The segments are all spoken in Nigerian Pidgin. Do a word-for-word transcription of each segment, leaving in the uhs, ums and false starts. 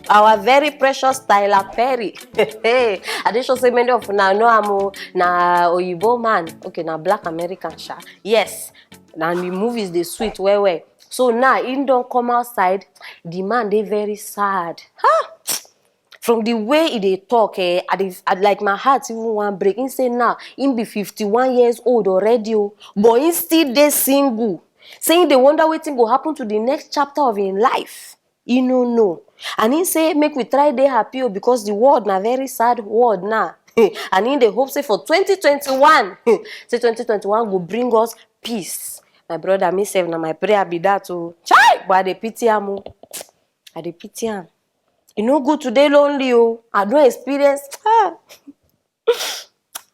Our very precious Tyler Perry. I dey sure say many of una know am o. Na oyibo man, okay, na black American sha. Yes, na the movies dey sweet well well. So now he don come outside, the man dey very sad. Ha! From the way he dey talk, eh, I dey, I, like, my heart even wan break. He say now he be fifty-one years old already o, but he still dey single. Say he dey wonder wetin go happen to the next chapter of him life. He no know. And he say make we try dey happy o, because the world na very sad world now. And he dey hope say for twenty twenty-one, say twenty twenty-one go bring us peace. My brother, me sef, na my prayer be that o. Chai, but I dey pity am o. I dey pity am. E no good to dey lonely o. I don experience, ah,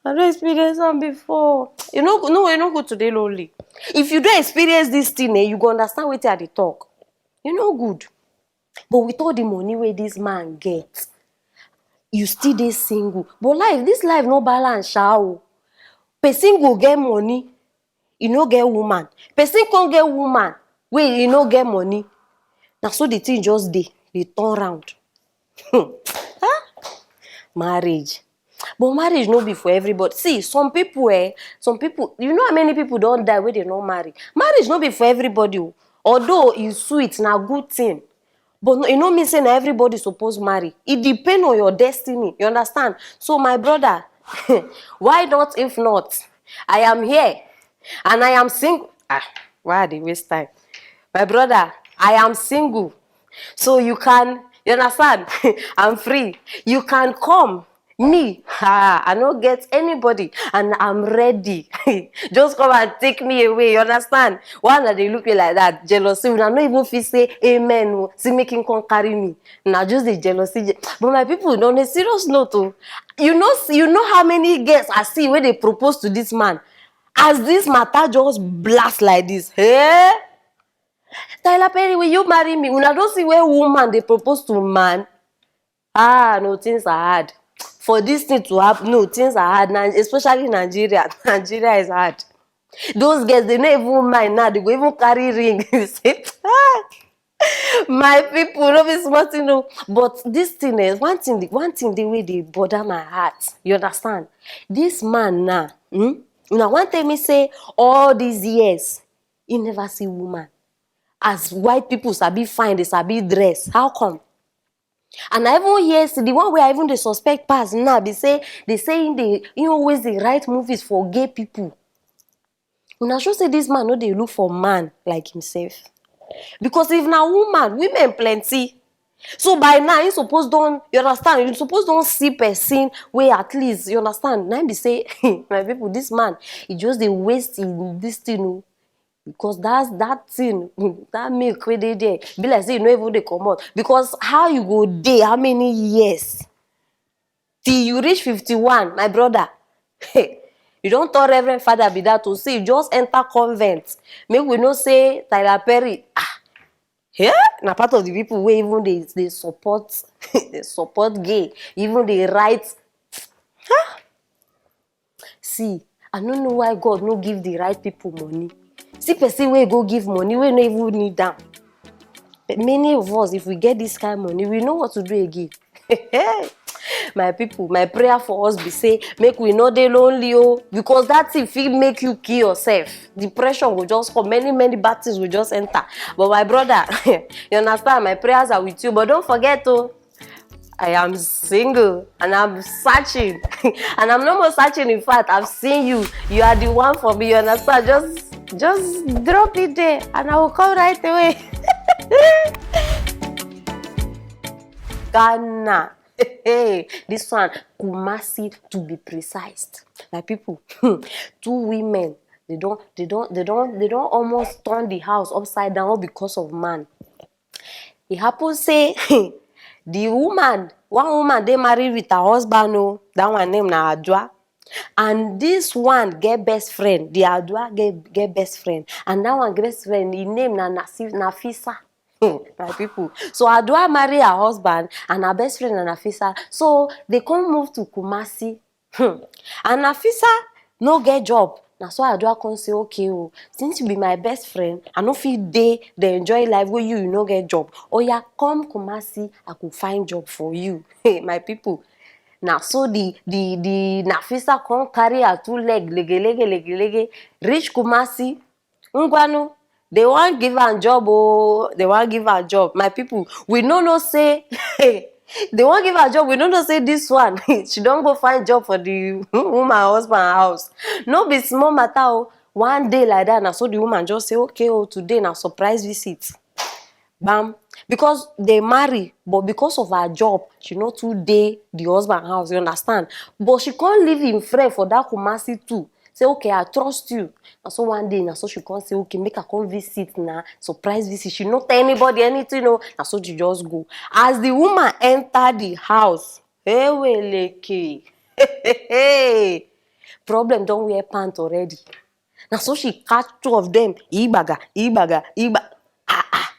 I don experience am before. E no, no, e no good to dey lonely. If you don experience this thing, eh, you go understand wetin I dey talk. E no good. But with all the money wey this man get, you still dey single. But life, this life no balance sha o. Person go get money, e no get woman. Person come get woman wey e no get money. Na so the thing just dey, dey turn round. Hmm. Ah! Marriage. But marriage no be for everybody. See, some people, eh, some people, you know how many people don die wey dey no marry? Marriage no be for everybody o. Although e sweet, na good thing. But no, e no mean say na everybody suppose marry. E depend on your destiny, you understand? So my brother, why not if not? I am here and I am single. Ah, why I dey waste time? My brother, I am single. So you can, you understand? I'm free. You can come. Me, ha, I no get anybody and I'm ready. Just come and take me away, you understand? Why una dey look me like that? Jealousy, una no even fit say amen o. See, make him come carry me. Na just the jealousy. Je- But my people, on a serious note o, you know, you know how many girls I see wey dey propose to this man? As this matter just blast like this, hey? Tyler Perry, will you marry me? Una don see where woman dey propose to man? Ah, no, things are hard. For this thing to happen, no, things are hard. Ni-, especially Nigeria. Nigeria is hard. Those girls, they no even mind now. They go even carry ring. Say, ah, my people, no be small thing, no. But this thing is one thing. One thing, the way they bother my heart. You understand? This man now, hmm? Una wan tell me say all these years he never see woman? As white people sabi fine, they sabi dress. How come? And I even hear say the one wey I even dey suspect pass now be say they say he dey, he always dey write movies for gay people. Una sure say this man no dey look for man like himself? Because if na woman, women plenty. So by now, he suppose don, you understand, you suppose don see person wey at least, you understand. Na him be say, my people, this man, he just dey waste him this thing o. Because that's, that thing, that milk wey dey there, be like say you no even dey comot. Because how you go dey, how many years? Till you reach fifty-one, my brother. You don turn Reverend Father be that o. See, you just enter convent. Make we know say Tyler Perry, ah, yeah, na part of the people wey even dey, dey support, dey support gay, even dey write. See, I no know why God no give the right people money. See person wey go give money wey no even need am. But many of us, if we get this kind money, we know what to do again. My people, my prayer for us be say make we no dey lonely o, because that thing fit make you kill yourself. Depression go just come, many, many bad things go just enter. But my brother, you understand, my prayers are with you, but don't forget o, I am single and I'm searching. And I'm no more searching. In fact, I've seen you. You are the one for me. You understand? Just, just drop it there, and I will come right away. Ghana. Hey, this one, Kumasi, to be precise. My people, two women, they don't, they don't, they don't, they don't almost turn the house upside down because of man. E happen say the woman, one woman dey married with her husband o, that one name na Adua. And this one get best friend, the Adua get, get best friend. And that one get best friend, his name na Nasi-, Nafisa. Hmm, my people. So Adua marry her husband and her best friend na Nafisa. So they come move to Kumasi. Hmm. And Nafisa no get job. Na so Adua come say, "Okay o, since you be my best friend, I no fit dey dey enjoy life wey you, you no get job. Oya, come Kumasi, I go find job for you." Hey, my people. Na so the, the, the Nafisa come carry her two leg, lege, lege, lege, lege, reach Kumasi. Ngwanu, they wan give am job o, they wan give am job. My people, we no know say they wan give am job. We no know say this one, she don go find job for the woman husband house. No be small matter o. One day like that, na so the woman just say, "Okay o, today na surprise visit." Bam. Because they marry, but because of her job, she no too dey the husband house, you understand? But she come leave him friend for that Kumasi too. Say, "Okay, I trust you." Na so one day, na so she come say, "Okay, make I come visit na, surprise visit." She no tell anybody anything o. Na so she just go. As the woman enter the house, hey, weleke. Problem don wear pant already. Na so she catch two of them. Igbaga, igbaga, igba. Ah, ah.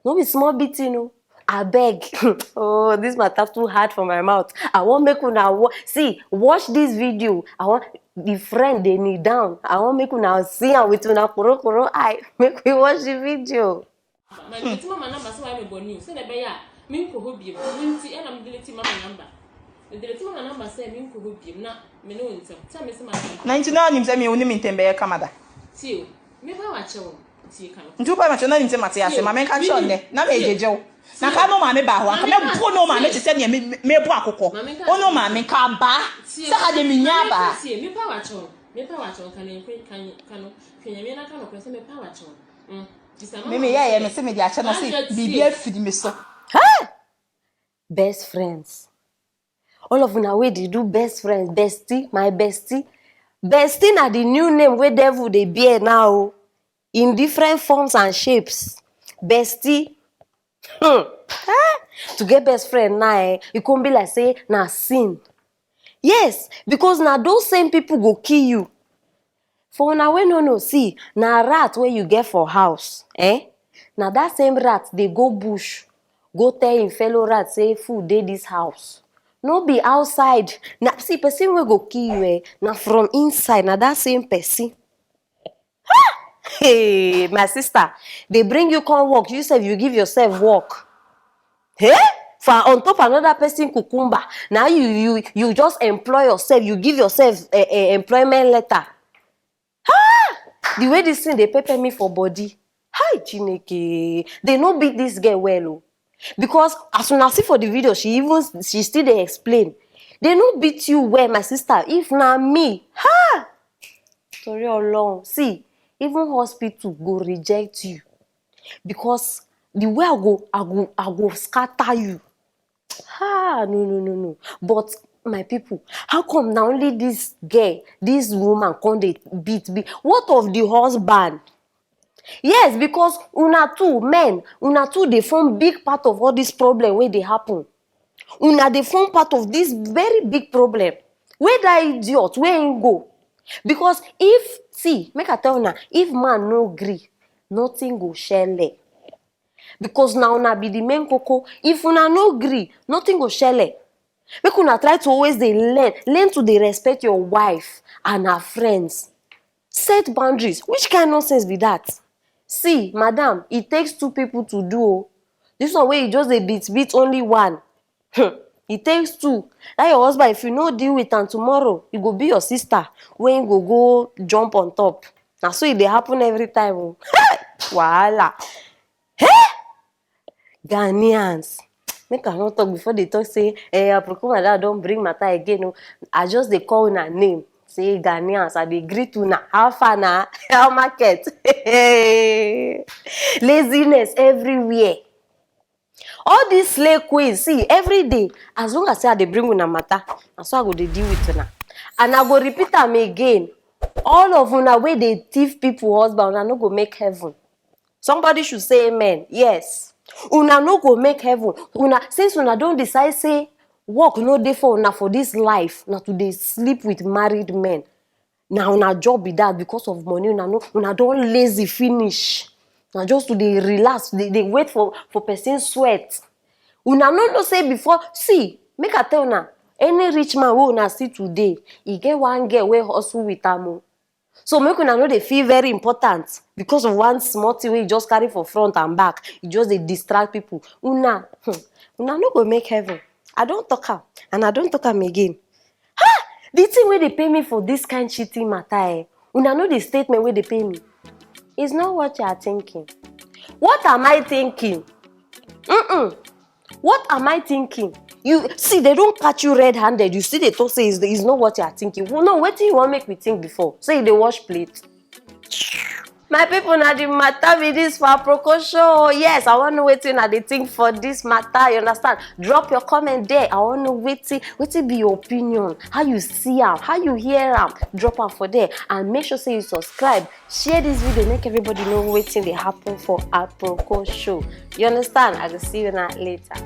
No be small beating o. Abeg. Oh, this matter too hard for my mouth. I wan make una wa-, see, watch this video. I want the friend dey kneel down. I wan make una see am with una koro koro eye. Make we watch the video. Madelete mama number sɛ wayɛ me bɔne o, sɛdeɛ ɛbɛyɛ a menkɔ hɔ biom. Ɛno nti ɛna medelete mama number. Medelete mama number sɛ menkɔ hɔ biom na me ne wo ntam. Sɛ mese mama number. Na nti na ɔnim sɛ me wo ne me ntam bɛyɛ kama da. Tie o, meba wakyɛ wo. Tie ka no. Nti woba makyɛ na nim sɛ mate ase ma menka nkyerɛ wo nnɛ na megyegye wo. Na ka no maame baa hɔ anka mɛbɔ no maame te sɛ deɛ me- me- mebo akokɔ. Wo no maame ka baa sɛ ha deɛ menya baa. Tie, meba wakyɛ wo. Meba wakyɛ wo, ka no, ka no, ka no. Hwɛ Nyame na ka no korɛ sɛ meba wakyɛ wo. Mm. Meme yɛyɛ me se mede akyɛ no se biribi afiri me so. Best friends. All of una wey dey do best friends, bestie, my bestie. Bestie na the new name wey devil dey bear now o. In different forms and shapes. Bestie. Hmm. Eh? To get best friend now, eh, e come be like say na sin. Yes, because na those same people go kill you. For una wey no know, see, na rat wey you get for house, eh? Na that same rat dey go bush, go tell him fellow rat say food dey this house. No be outside. Na, see, person wey go kill you, eh, na from inside, na that same person. Hey, my sister, they bring you come work, you sef, you give yourself work. Hey? For on top another person cucumber. Now you, you, you just employ yourself, you give yourself a, a employment letter. Ah! The way this thing dey pepper me for body. Hi, Chineke. They no beat this girl well o. Because as una see for the video, she even, she still dey explain. They no beat you well, my sister. If na me, ha! Tori Olorun. See, even hospital go reject you. Because the way I go, I go, I go scatter you. Ha, no, no, no, no. But my people, how come na only this girl, this woman come dey beat, beat? What of the husband? Yes, because una too, men, una too dey form big part of all this problem wey dey happen. Una dey form part of this very big problem. Where that idiot, where him go? Because if, see, make I tell una, if man no gree, nothing go shele. Because na una be the main koko. If una no gree, nothing go shele. Make una try to always dey learn, learn to dey respect your wife and her friends. Set boundaries. Which kind nonsense be that? See, madam, it takes two people to do o. This one wey you just dey beat, beat only one. Hmm. It takes two. That your husband, if you no deal with am tomorrow, e go be your sister wey go go jump on top. Na so e dey happen every time o. Wahala. Hey! Ghanaians. Make I no talk before they talk say, eh, Aproko Madam don bring matter again o. I just dey call una name. Say Ghanaians, I dey greet una. How far na? How market? Laziness everywhere. All these slay queens, see, every day, as long as say I dey bring una matter, na so I go dey deal with una. And I go repeat am again. All of una wey dey thief people husband, una no go make heaven. Somebody should say amen. Yes. Una no go make heaven. Una, since una don decide say work no dey for una for this life, na to dey sleep with married men. Na una job be that because of money. Una no, una don lazy finish. Na just to dey relax, dey, dey wait for, for person sweat. Una no know say before, see, make I tell una, any rich man wey una see today, e get one girl wey hustle with am o. So make una no dey feel very important because of one small thing wey you just carry for front and back. You just dey distract people. Una, hmm, una no go make heaven. I don talk am and I don talk am again. Ha! The thing wey dey pain me for this kind cheating matter, eh? Una know the statement wey dey pain me. It's not what you are thinking. What am I thinking? Mm-mm. What am I thinking? You see, they don't catch you red-handed. You see, they talk say it's, it's not what you are thinking. Well, no, wetin you want make me think before? Say you dey wash plate. My people, na the matter be this for Aproko show. Yes, I wan know wetin una dey think for this matter. You understand? Drop your comment there. I wan know wetin wetin be your opinion, how you see am, how you hear am. Drop am for there and make sure say you subscribe. Share this video, make everybody know wetin dey happen for Aproko show. You understand? I go see you now later.